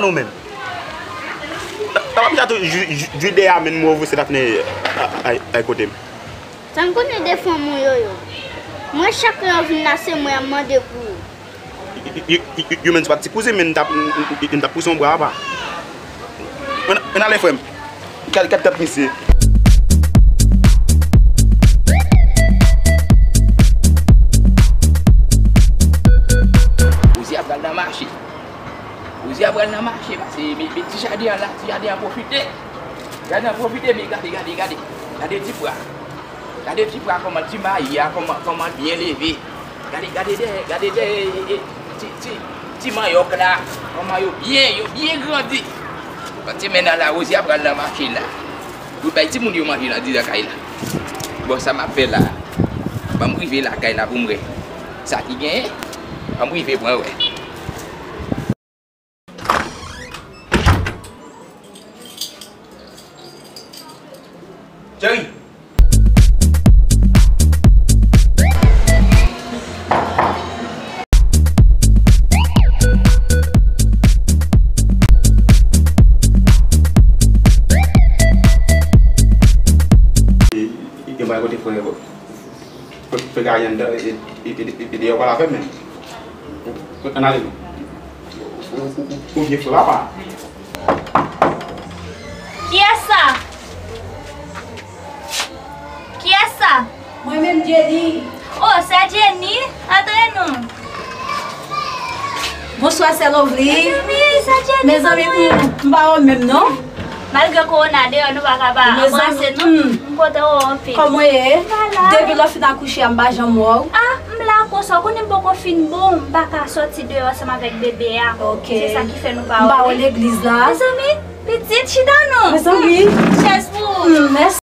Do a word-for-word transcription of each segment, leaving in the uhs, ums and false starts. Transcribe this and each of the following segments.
Ou menm. Sa pa pita tou, Ju-, Ju-, Judea menm mwen ouvri se la fenè ay, ay kote m. Sa m konnen de fanm ou yo yo. Mwen chak lè yo vin la se mwen y ap mande pou yo. Yo, yo, yo, yo menm se pa ti kouzen men m t ap, m, m, m, m t ap pouse yon bra apa. Ann, ann ale frè m. Gad, gad tèt misye. Rosie ap pral nan mache. Rosie ap pral nan mache, pase men, men ti jaden an la, ti jaden an pwofite. Jaden an pwofite, men gade, gade, gade. Gade ti pwa. Gade ti pwa kòman ti mayi a, kòman, kòman l byen leve. Gade, gade dèyè, gade dèyè, e, e, ti, ti, ti manyòk la, kòman yo byen, yo byen grandi. Ban ti men nan la, Rosie ap pral nan mache la. Pou bay timoun yo manje nan didan kay la. Bon, sa m ap fè la? Ban m rive lakay la pou m wè. Sa ki genyen? Ban m rive pou mwen wè. Cheri. E, e, e, e, bay kote frè yo. Fè, fè gaye anndan, e, e, e, e, e, deyò pale avè m menm. Ann ale non. Ou, ou, ou, ou byen fre papa. Kiyès sa? Kiyès sa? Mwen menm Jenny. Oh, sè Jenny, antre non. Bonswa sè Lovely. Mezanmi, sè Jenny, mezanmi, kòman w ye? M, m pa wè w menm non. Malgre kowona deyò nou pa ka pa anbrase nou. Hmm. M kontan wè w anpil. Kòman w ye? M pa la. Depi lè w fin akouche a, m pa janm wè w. Ah, m la konsa, w konnen m poko fin bon, m pa ka sòti deyò ansanm avèk bebe a. Ok. Se sa ki fè nou pa wè w. M pa wè w legliz la. Mezanmi, pitit, chita non. Mezanmi. Hmm. Chèz pou ou. Hmm, mèsi.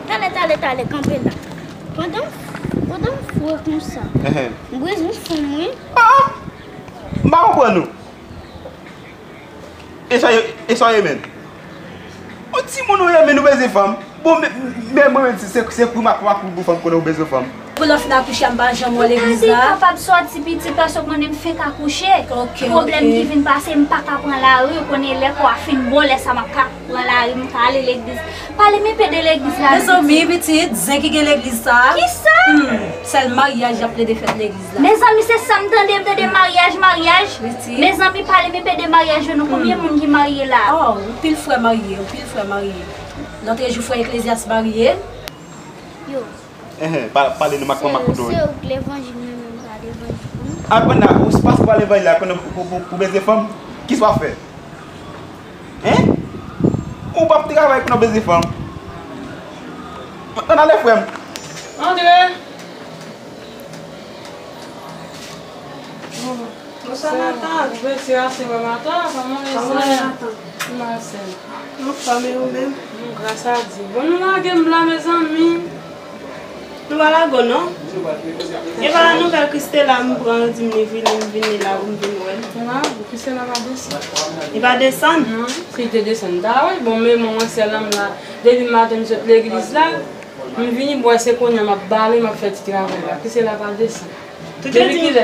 Talè, talè, talè, kanpe la. Pandan, pandan m fre konsa, m bezwen fanm, wi. Ah! M pa konprann ou. E sa yo, e sa yo ye menm? Yon timoun ou ye menm ou bezwen fanm? Bon, men, men mwen menm, se, se, se pou m ak, ak pou fanm konnen ou bezwen fanm. Pou lè w fin akouche a, m pa janm wè w legliz la. M pa te kapab sòti pitit paske w konnen m fenk akouche. Ok, ok. Pwoblèm ki vin pase, m pa ka pran lari, ou konnen lè kò a fin bon, lè sa m ap ka pran lari, m ka ale legliz. Pale m enpe de legliz la. Mezanmi, pitit, zen ki gen legliz sa. Kisa? Hmm, sèl maryaj y ap plede fèt legliz la. Mezanmi, se sa m tande, m tande maryaj, maryaj. Pitit. Mezanmi, pale m enpe de maryaj yo non, konbyen moun ki marye la? Oh, anpil frè marye, anpil frè marye. Lòt jou frè Eklezyas marye. Yo. Enhen, pa, pale nou mak manman koudo. Se, se ou k levanjil, mwen menm m pa levanjil non. Aprann la, ou se pastè pa levanjil la, konnen pou, pou, pou, pou bezwen fanm, kisa w ap fè? Hein? Ou p ap travay pou n ap bezwen fanm. Ann ale, frè m. Antre. Bonswa, Natan. Bonswa, Natan. Kòman w ye, Natan? M anfòm, e ou menm? Gras a Dye. Bon, nou lage m la, mezanmi. Nou pa lage w non. E pa nouvèl Christela m pran, yo di m li vini, m vini la pou m vin wè l. Christela pa desann. Li pa desann? Non, si li te desann, m ta wè l. Bon, men mwen, mwen sèl la, m la. Depi maten m sot legliz la, m vini, bon, se kounye a m ap bale, m ap fè ti travay la. Christela pa desann. Tout yo di m,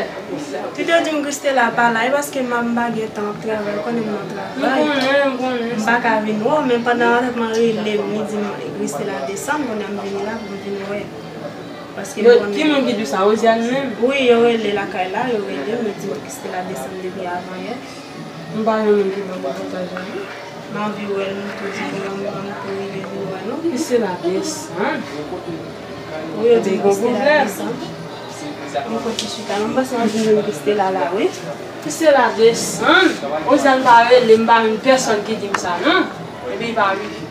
tout yo di m Christela pa la, e paske m, m pa gen tan ap travay, ou konnen m nan travay. M konnen, m konnen. M pa ka vin wè w, men pandan antètman rele m, li di m Christela desann, kounye a m vini la pou m vin wè. Paske m konnen. Ki moun ki di w sa, Rosiane menm? Wi, yo rele lakay la, yo rele m, yo di m Christela desann depi avanyè. M pa gen moun ki ban m pòtaj la non. M anvi wè l, m tou di pou m, pou m rive vin wè l non. Christela desann. Wi, yo di m Christela desann. M fè ti chita non, m panse m ap vin jwenn Christela la, wi. Christela desann. Rosiane pa rele m, pa menm pèsonn ki di m sa non. Epi li pa rive.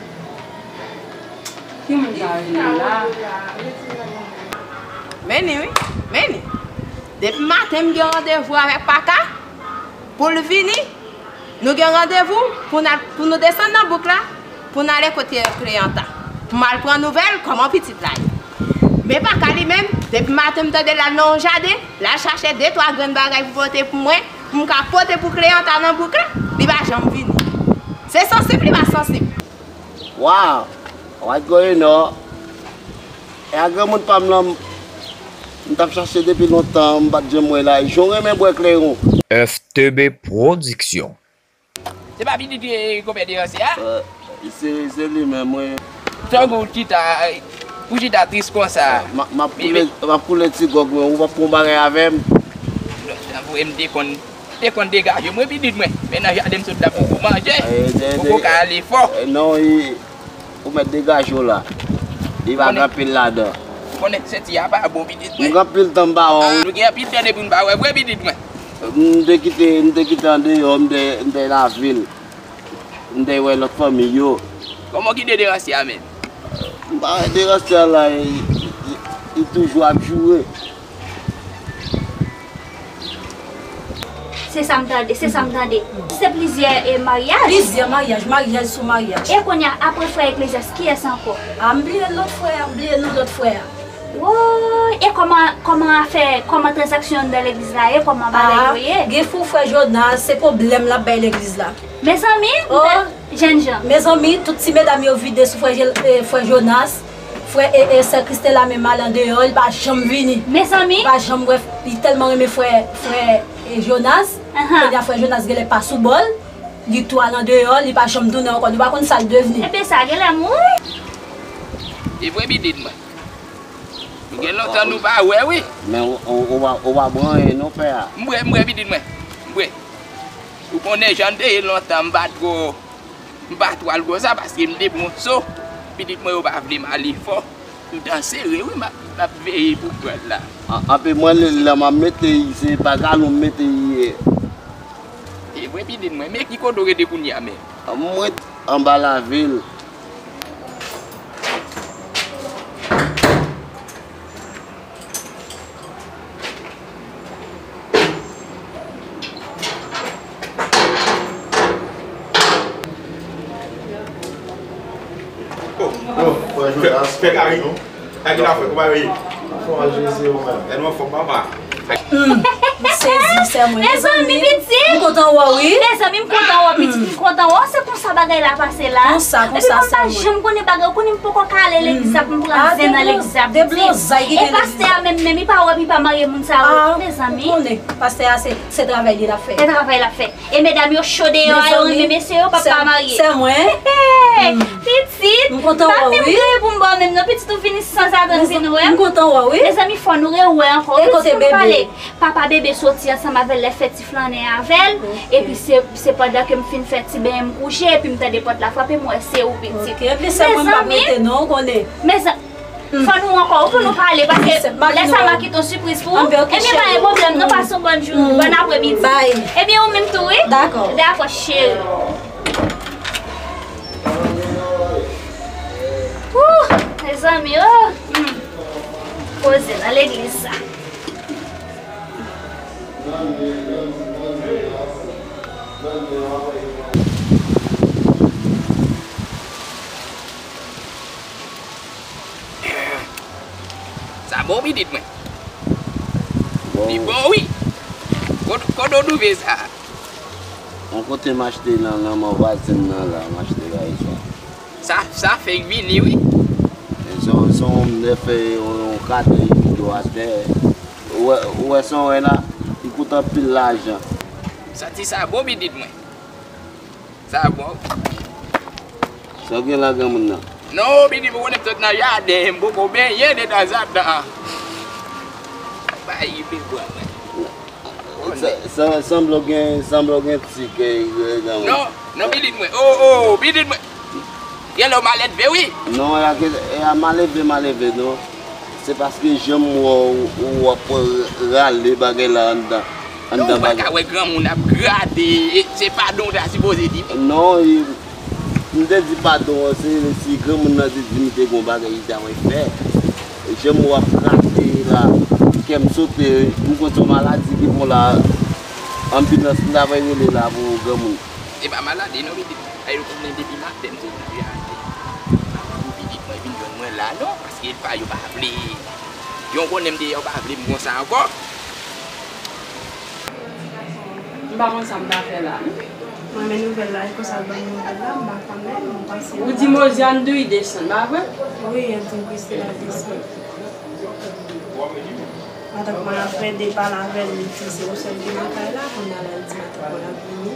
Ki moun sa rele la? Meni wi, Meni. Depi maten m gen randevou avèk Paka pou l vini. Nou gen randevou pou n al, pou nou desann nan bouk la, pou n ale kote Kleanta. Pou m al pran nouvèl kòman pitit la ye. Men Paka li menm, depi maten m tande l al nan yon jaden, l al chache de twa grenn bagay pou pote pou mwen, pou m ka pote pou Kleanta nan bouk la. Li pa janm vini. Se sansib, li pa sansib. Wow! What going on? E a granmoun pa m lan, m t ap chache depi lontan, m pa t janm wè la. Jan w renmen bwè kleren. F T B Production. Se pa pitit, eh, konpè Deranse a? Eh, se, se li menm, wi. Tankou w chita, eh, pou chita tris konsa. M ap, m ap koule, m ap koule ti gòg mwen, ou p ap fè yon bagay avè m? Tankou m te konn, te konn degaje mwen, pitit mwen. Men nan jaden m sot la pou, pou manje. Eh, eh, pou eh, ka ale fò. Eh, non, i, ou mèt degaje w la. Li pa gen anpil ladan. Ou konnen senti a pa bon, pitit mwen. M gen anpil tan m pa wè w. Nou gen anpil tan depi n pa wè vre, pitit mwen. M te kite, m te kite andeyò, m te, m te lavil. M te wè lòt fanmi yo. Kòman w kite Deranse a menm? M pa wè Deranse a la, li, li, li toujou ap joure. Se sa m tande, se sa m tande. Se plizyè, eh, maryaj? Plizyè maryaj, maryaj sou maryaj. E kounye a, apre frè Eklezyas, kiyès ankò? A, m bliye lòt frè a, m bliye non lòt frè a. Woy, e kòman, kòman afè, kòman tranzaksyon anndan legliz la ye, kòman bagay yo ye? Gen fou frè Jonas, se pwoblèm l ap bay legliz la. Mezanmi, oh, jènjan. Mezanmi, tout ti medam yo vide sou frè Je-, eh, frè Jonas. Frè e, e sè Christella menm ale andeyò, li pa janm vini. Mezanmi. Li pa janm wè, li tèlman renmen frè, frè, eh, Jonas. Ahan. Kounye a frè Jonas genlè pa sou bò l, li tou al andeyò, li pa janm tounen ankò, nou pa konn sa l devni. Ebyen sa genlè mouri. E vre pitit mwen. Nou gen lontan nou pa wè wi. Men ou, ou, ou pa, ou pa pran anyen non frè a. M bwè, m bwè pitit mwen. M bwè. Ou konnen jan n te ye lontan, m pa twò, m pa twò al konsa paske m te pran so. Pitit mwen yo pa vle m ale fò. M t an sere wi, m ap, m ap veye pou pran l la. An, anpe mwen lè, lè m ap mete l, se pa galon m mete l ye. E vre pitit mwen, men ki kote w rete kounye a menm? Mwen ret anba lavil. Oh, oh, frè Jonas, fè kari. Sa ki la fè, kòman yo ye? Anfòm, Jezi, ou menm? Lè nou anfòm, papa. Hmm, m sezi, sè mwen. Mezanmi, pitit. M kontan wè w, wi. Mezanmi, m kontan wè w, pitit. M kontan wè w. Se konsa bagay la pase la. Konsa, konsa, sè mwen. Epi mwen pa janm konnen bagay. Ou konnen m poko ka ale legliz la pou m pran zen nan legliz la, pitit. E pastè a menm, menm, li pa wè, li pa marye moun sa yo. Mezanmi. Ou konnen, pastè a se, se travay li l ap fè. Se travay l ap fè. E medam yo cho deyò a, yo renmen mesye yo, pap pa marye. Sè mwen. Pitit, m kontan wè w, wi. Pa menm gen pou m ba w menm non, pitit ou vini sanzatann vin wè m. M kontan wè w, wi. Mezanmi, fò nou rewè ankò. E kote bebe? Papa bebe soti ansanm avè l lè fè ti flannen avè l. Epi se, se pandan ke m fin fè ti benyen m kouche, epi m tande pòt la frape, m wè se ou pitit. Ok, epi sè mwen m pa mete non, ou konnen. Mezanmi. Fò nou ankò, fò nou pale, paske lè sa m a kite yon sipriz pou ou. Ebyen, pa gen pwoblèm, non, pase yon bòn jounen, bòn apremidi. Ebyen, ou menm tou, wi. Dakò. Dakò, cheri. Ooh, mezanmi, oh. Hmm. Koze nan legliz sa. Sa bon pitit mwen. Bon. Li bon wi. Kot-, kote w twouve sa? Yon kote m achte nan, nan manmay vwazen nan la, m achte bagay sa. Sa, sa fenk vini wi. Se, se yon nèf, yon, yon katè ki do atè. Ou wè, ou wè sa w wè la? Li koute anpil lajan. Santi sa bon pitit mwen. Sa bon. Sa w gen la granmoun nan? Non, pitit mwen, ou konnen m sot nan jaden, m poko benyen detanzantan. Bay, rive pran mwen. Sa, sa, sanble w gen, sanble w gen ti kè, granmoun. Non, non, pitit mwen. Oh, oh, pitit mwen. Genlè w malelve, wi. Non, e a, e a malelve, malelve, non. Se paske jan m wè w, w ap rale bagay la anndan, anndan bagay. Non, ou pa ka wè granmoun ap grate, e se padon w ta sipoze di. Non, e, m te di padon an, se si granmoun nan te di m te gon bagay li ta wè fè. Jan m wè w ap grate la, kè m sote, m konn se yon maladi ki bon la, anbilans m ta pral rele la pou granmoun. Se pa maladi non, pitit. Ay, yo konnen depi maten m sot nan jaden. Pou pitit mwen vin jwenn mwen la non, paske l pa, yo pa vle. Yo konnen m deyò, yo pa vle m konsa ankò. M pa konn sa m ta fè la non. Mwen, men nouvèl la, e konsa l ban m nouvèl la, m pa konnen, m panse. Ou di Mosiane tou, li desann, pa vre? Wi, el di m Christela desann. Matant mwen ap plede pale avè l, li di se ou sèl ki nan kay la, kounye a la, l di matant mwen ap vini.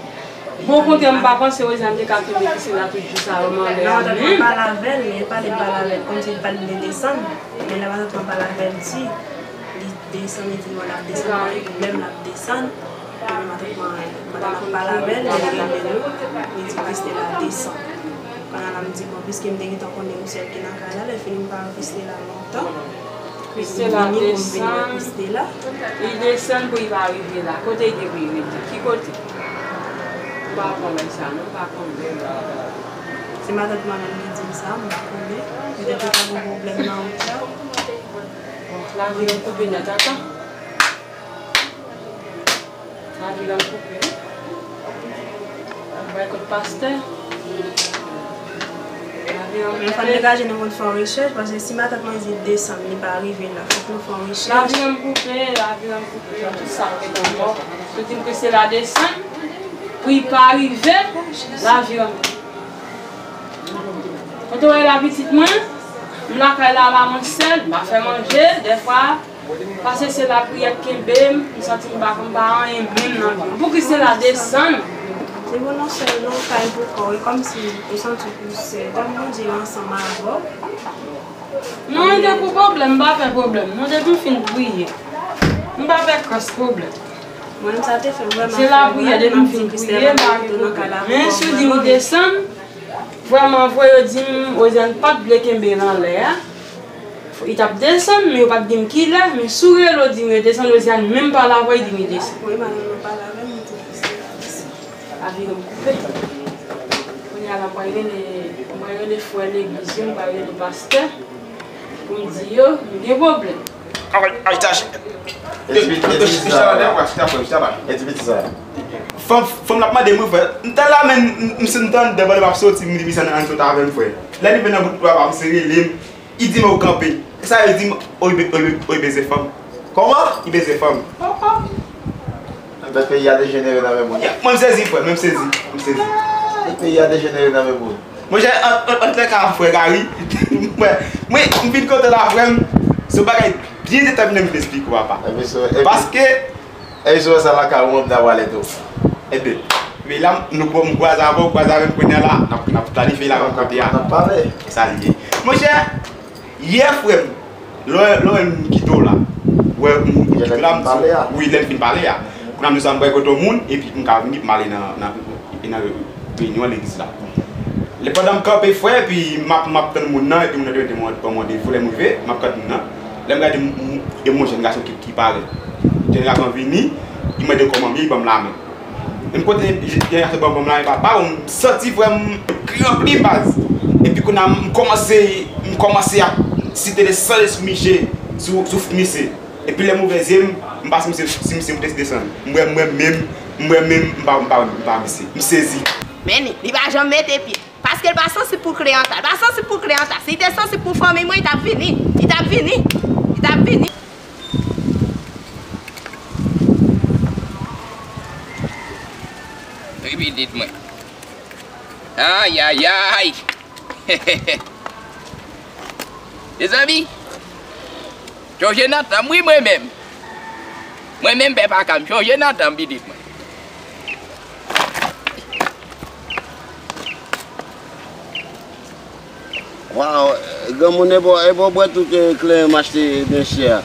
Bon, okontrè, m pa panse Rosiane te ka kenbe Christela tout jou sa yo, m anlè a menm. Matant mwen pale avè l, li pale, pale avè l, kòmsi li pa t vle desann. Men lè matant mwen pale avè l, di, li desann, li di mwen l ap desann, pa gen pwoblèm, l ap desann. Epi matant mwen, pandan n ap pale avè l, li rele nou, li di Christela desann. Kounye a la, m di, bon, piske m te gentan konnen ou sèl ki nan kay la, lè fini m pa wè Christela lontan. Christela desann. Li desann pou li pa rive la. Kote li te pou li rete? Ki kote? M pa konn sa, non, m pa konnen. Se matant mwen menm ki di m sa, m pa konnen. Petèt yo ta gen pwoblèm nan wout la. Bon, lavi nou koupe nèt, atann. Lavi lan koupe. Bay kot pastè. Lavi lan koupe. Men fò n degaje nou pou n fè yon rechèch, paske si matant mwen di l desann, li pa rive la, fòk nou fè yon rechèch. Lavi lan koupe, lavi lan koupe, tout sa yo ret ankò. Yo di m Christela desann, pou li pa rive, lavi lan koupe. Kote w ye la pitit mwen? M lakay la la mwen sèl, m pa fè manje, dèfwa, pase se lapriyè k kenbe m, m santi m pa, m pa anyen menm nan vi m. Pou Christela desann. Se bon, non sèl non kay pou kò w, e kòmsi ou santi w pou sèl. Kòm Bondye ansanm avè w. Non, mwen te pou pwoblèm, m pa fè pwoblèm. Non, depi m fin priye, m pa fè krès pwoblèm. Mwen menm sa te fè m vrèman. Se lapriyè, depi m fin priye, m pa gen pwoblèm. Men si w di m desann, vrèman vre, yo di m Rosiane pa t vle kenbe l anlè a. Li t ap desann, men yo pa t di m kilè, men si w rele w di m yo desann, Rosiane menm pale avè w, li di m li desann. Wi, madanm nan pale avè m, li di m Christela desann. Lavi m koupe. Kounye a la, m pral rele, m pral rele frè legliz yo, m pral rele pastè pou m di yo m gen pwoblèm. Ay, ay, tach. E ti piti sa. Fanm, fanm l ap mande mwen, frè. M te la, men m, m, m, m tande devan l ap soti, m di misye ann sot avè m, frè. Lè li vin nan bout papa, misye rele m, li di m ou kanpe. Sa vle di m, ou be-, ou be-, ou bezwen fanm. Kòman? Li bezwen fanm. Papa. Anben, peyi a dejenere nan men moun. Mwen m sezi, frè, mwen m sezi. M sezi. Peyi a dejenere nan men moun. Monchè, an, an, antouka, frè Gary, mwen, mwen, m vin kote w la, frè m, se yon bagay byen detèmine m vin esplike w, papa. Paske, e, se sa lakay ou, mwen, m ta pale tou. Enben, men la, nou, m kwaze avè w, kwaze avè m kounye a la, n ap, n ap planifye la, n ap, kote a. N ap pale. Sa l ye. Monchè, yè, frè m, lè, lè m kite w la, wè, m, m kite w la, m di, wi, lè n fin pale a. Kounye a, m di sa, m pral kote yon moun, epi m ka vini, m ale nan, nan, nan reyinyon legliz la. Lè pandan m kanpe, frè, epi m ap, m ap tann moun nan, epi moun nan te mete mwen, ban m randevou, lè m rive, m ap tann moun nan. Lè m gade, m, m, e yon jèn gason ki, ki parèt. Jèn gason vini, li mande kòman m ye, li ban m lamen. Menm kote, jèn gason ban m lamen, papa, m santi, frè m, kè ranpli m, baz. Epi kounye a, m kòmanse, m kòmanse ap site de san lespri misye sou, sou misye. Epi lè m ouvè zye m, m pa si misye, si misye moute si desann. M wè, m wè menm, m wè menm, m pa, m pa, m pa misye. M sezi. Men li, li pa janm mete pye. Paske l pa sansib pou Kleanta. L pa sansib pou Kleanta. Si li te sansib pou fanmi mwen, li t ap vini. Li t ap vini. Li t ap vini. Wi, pitit mwen. Ayayay! Mezanmi, chonje nan tan m, wi, mwen menm. Mwen menm, pè Paka, m chonje nan tan m, pitit mwen. Waw, granmoun, e bon, e bon, bwè tout, e, kleren m achte byen chè a.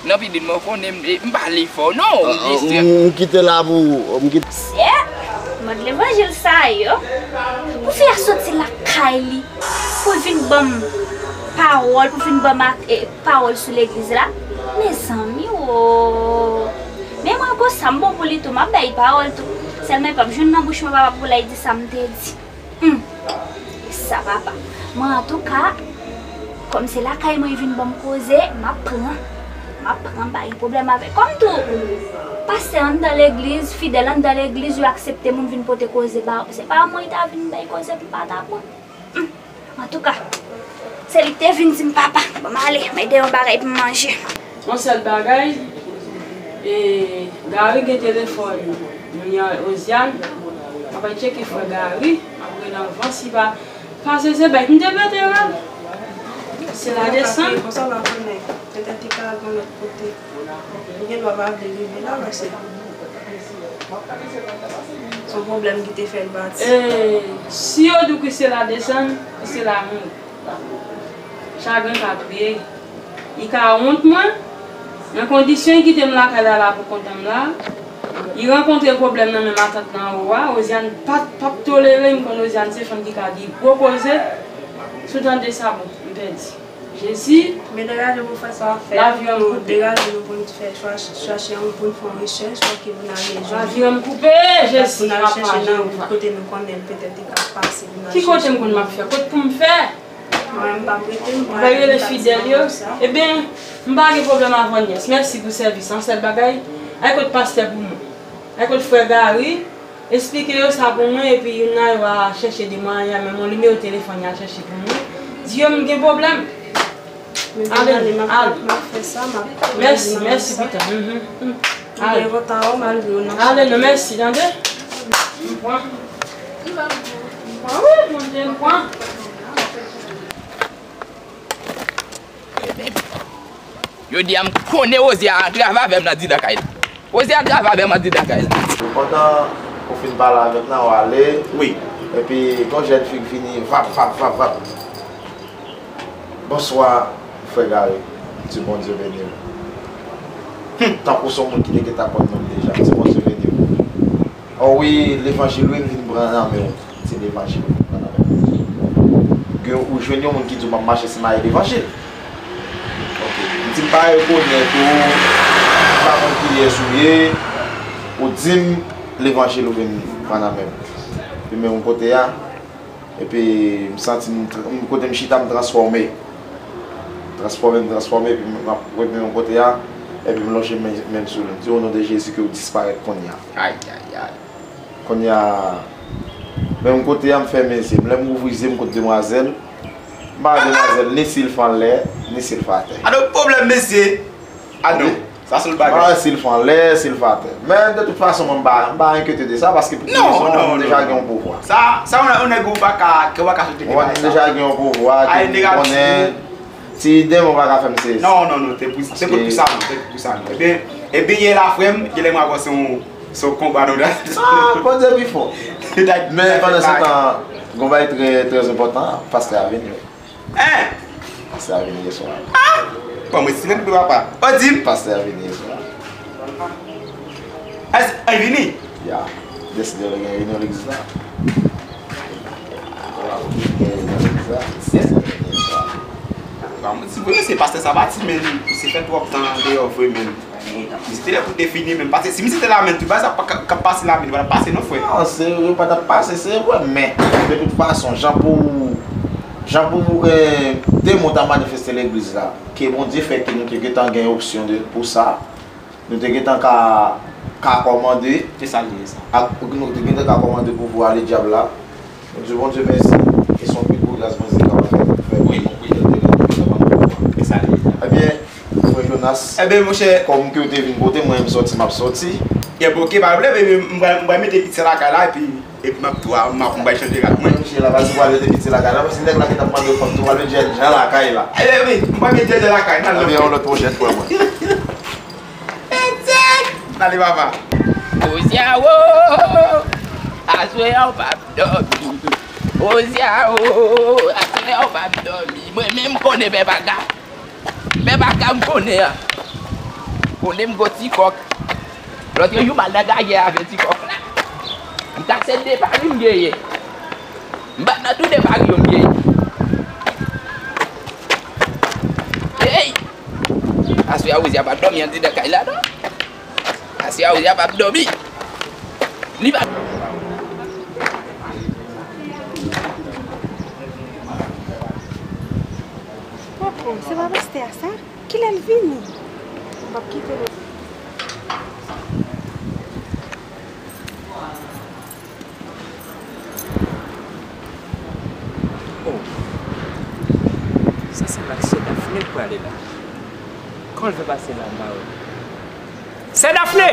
Non, pitit mwen, ou konnen m, m pa ale fò, non, m distrè. M, m kite la pou ou, m kite. Sè, mòd levanjil sa yo, pou fi a soti lakay li, pou l vin ban m pawòl, pou vin ban m, e, pawòl sou legliz la. Mezanmi, o. Men mwen, konsa, m bon pou li tou, m ap bay pawòl tou. Sèlman, li p ap jwenn nan bouch mwen, papa, pou l al di sa m te di. Humm, sa papa. Mwen, antouka, kòm se lakay mwen li vin ban m koze, m ap pran. M ap pran, m pa gen pwoblèm avè l. Kòm tou, pastè anndan legliz, fidèl anndan legliz, yo aksepte moun vin pote koze ba yo. Se pa mwen li ta vin bay koze pou m pa ta pran. Humm, antouka, se li ki te vin di m, papa, ban m ale, m ede yon bagay pou m manje. Yon sèl bagay, e, Gary gen telefòn moun nan, Rosiane, m Mwen tcheke frè Gary, m ap rele anvan si pa pase se bèk m te pete rèl. Se la desann. Konsa w pa konnen, petèt li ka al yon lòt kote. Li gen dwa pa vle rive la, paske se yon pwoblèm ki te fè l pati. E si yo di w ke se la desann, se la mouri. Chagren ka touye l. Li ka wont mwen. Nan kondisyon li kite m lakay la, la pou kont an m la. Li rankontre pwoblèm nan men matant lan anwo a. Oziane pa t, p ap tolere, m konn Oziane se fanm ki ka di gwo koze. Si w tande sa, bon, m pèdi. Jezi, men degaje pou fè sa w ap fè. Lavi an m koupe. Degaje nou pou n fè chwa, chache yon, pou n fè yon rechèch, pou ke pou n al rezoud. Lavi an m koupe, Jezi, pou n al chèche nan wout kote nou konnen l, petèt li ka pase pou n al chèche. Ki kote m konn m ap fè? Kot pou m fè? Mwen, m p ap rete, m pral rele fidèl yo. Ebyen, m pa gen pwoblèm avè w, nyès. Mèsi pou sèvis lan. Sèl bagay, al kot pastè pou mwen. Al kot frè Gary. Esplike yo sa pou mwen, epi youn nan yo a chèche de mwayen, menm yon nimewo telefòn y a chèche pou mwen. Di yo m gen pwoblèm. Ale, ale. Mèsi, mèsi, pita. Ale. Ale, non, mèsi, tande? M pran. M pran, wi, Bondye, m pran. Jodi a m konnen Rosie a antre avè m nan didan kay la. Rosie a antre avè m nan didan kay la. Pandan ou fin pale avè m nan, w ale. Wi. Epi, yon jèn fi k vini, vap, vap, vap, vap. Bonswa, frè Gary. M di Bondye beni w. Tankou se yon moun ki te gentan konn mwen deja. M di Bondye beni w. O wi, levanjil wi, m vin pran nan men w. Se levanjil wi, m vin pran nan men w. Gen, ou jwenn yon moun ki di w m ap mache simaye levanjil. Ok. M di m pa rekonèt ou, m pa konn kiyès ou ye, ou di m levanjil ou vin pran nan men m. Epi menm kote a, epi m santi m tr-, m, kote m chita, m transfòme. Transfòme, m transfòme, epi m ap remen yon kote a, epi m lonje men, men m sou li. M di, o non de Jezi, ke w disparèt kounye a. Ay, ay, ay. Kounye a, menm kote a, m fèmen zye m. Lè m ouvri zye m, m kot demwazèl. M pa wè demwazèl, ni si l fè anlè, ni si l fè atè. A, donk pwoblèm mesye. A non, sa se yon bagay. M pa wè si l fè anlè, si l fè atè. Men, de tout fason, mwen, m pa, m pa enkyete de sa, paske pou ki rezon, mwen, m deja gen yon pouvwa. Sa, sa, yon, yon nèg ou pa ka, ke w pa ka soti gen bagay sa. Mwen, m deja gen yon pouvwa, ke m konnen, ti demon pa ka fè m sezi. Non, non, non, te pou, te pou sa, non, te pou sa, non. Ebyen, ebyen, yè la, frè m, genlè m wè se yon, se yon konba, non, ah, Bondye pi fò. Men, pandan se tan, gon bagay trè, trè enpòtan, pastè a vini, wi. Hein? Pastè a vini yè swa. Ah! Bon, mwen silen pou papa. O di m. Pastè a vini yè swa. Èske l vini? Ya. Deside gen reyinyon legliz la. Gen reyinyon legliz la. Deside vini yè swa. Bon, mwen di vre, se pastè sa pati, men li se fè twòp tan deyò vre, men. Misye te lè pou te fini menm, paske si misye te la menm, tout bagay sa pa ka, ka pase la menm, li pa t ap pase non, frè. Non, se, yo pa t ap pase, se vre, men, de tout fason, jan pou, jan pou, eh, demon ta manifeste legliz la, ke Bondye fè ke nou te gentan gen opsyon de, pou sa, nou te gentan ka, ka kòmande, se sa l ye, sa. Ak, nou te gentan ka kòmande pou voye ale dyab la, nou di Bondye mèsi, e se yon pil gwo gras Bondye kapab fè, fè pou nou, pou nou te gentan kòmande pou nou. Se sa l ye, sa. Ebyen, Frè Jonas, ebyen, monchè, kòm ke w te vin kote mwen, m sòti, m ap sòti. Yè, bon, ok, pa pwoblèm, ebyen, m pral, m pral mete pitit sa lakay la, epi, epi m ap tou, m ap, m pral chanje rad mwen. Monchè, la, pa di w pral mete pitit lakay la, paske nèg la gentan mande fòk tou pral mete djèdjè lakay la. Ebyen, wi, m pral mete djèdjè lakay, nan. Ebyen, yon lòt pwochèn, frè mwen. N ale, papa. Ozya, o, aswè a w p ap dòmi. Ozya, o, aswè a w p ap dòmi. Mwen menm m konnen pè Baga. Pè Baga m konnen an. Konnen m gon ti kòk. Lòt jou m al nan gagè avè ti kòk la. M ta se de pari m genyen. M bat nan tou de pari yo m genyen. Ey! Aswè a Ozya p ap dòmi andidan kay la non. Aswè a Ozya p ap dòmi. Li p ap. Poko, se pa pastè a sa? Kilè l vini? M p ap kite l. Oh. Sa sanble ak sè Dafne k prale la. Kòman l fè pase la, m pa wè. Sè Dafne!